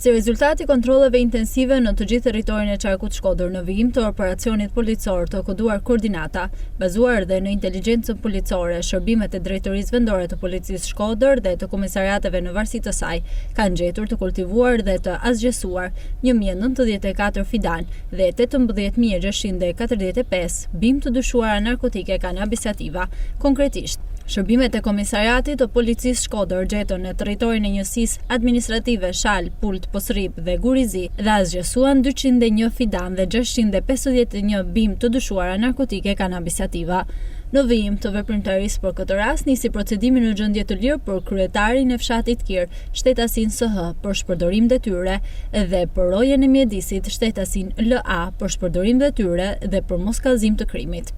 Si rezultat i kontrolleve intensive në të gjithë territorin e qarkut Shkodër në vijim të operacionit policor të koduar Koordinata, bazuar dhe në inteligjencën policore, shërbimet e Drejtorisë Vendore të Policisë Shkodër dhe të komisariateve në varësi të saj kanë gjetur të kultivuar dhe të asgjësuar 1094 fidanë dhe 18645 bimë të dyshuara narkotike cannabis sativa. Konkretisht, shërbimet e Komisariatit të Policisë Shkodër gjetën në territorin e njësisë administrative Shalë, Pult, Postribë dhe Gur i Zi dhe asgjësuan 201 fidanë dhe 651 bimë të dyshuara narkotike cannabis sativa. Në vijim të veprimtarisë për këtë rast nisi procedimi në gjendje të lirë për kryetarin e fshatit Kir, shtetasin SH për shpërdorim detyre dhe për rojen e mjedisit, shtetasin LA për shpërdorim detyre dhe për moskallëzim të krimit.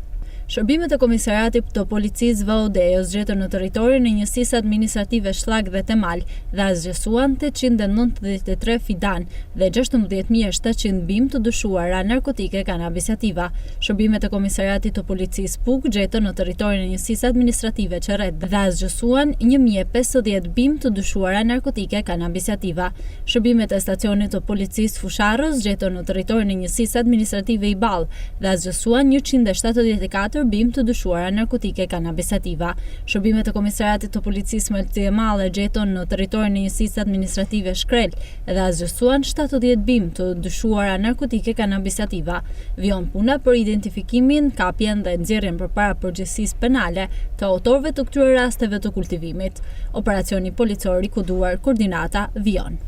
Shërbimet e Komisariatit të Policisë Vau Dejës gjetën në territorin e njësisë administrative Shllak dhe Temal dhe asgjësuan 893 fidanë dhe 16.700 bimë të dyshuara narkotike cannabis sativa. Shërbimet e Komisariatit të Policisë Pukë gjetën në territorin e njësisë administrative Qerret dhe asgjësuan 1050 bimë të dyshuara narkotike cannabis sativa. Shërbimet e stacionit të policisë Fushë-Arrëz gjetën në territorin e njësisë administrative Iballë dhe asgjësuan 174 bimë të dyshuara narkotike cannabis sativa. Shërbimet e Komisariatit të Policisë Malësi e Madhe gjetën në territorin e njësisë administrative Shkrel dhe asgjësuan 70 bimë të dyshuara narkotike cannabis sativa. Vijon puna për identifikimin, kapjen dhe nxjerrjen përpara përgjegjësisë penale të autorëve të këtyre rasteve të kultivimit. Operacioni policor i koduar Koordinata vijon.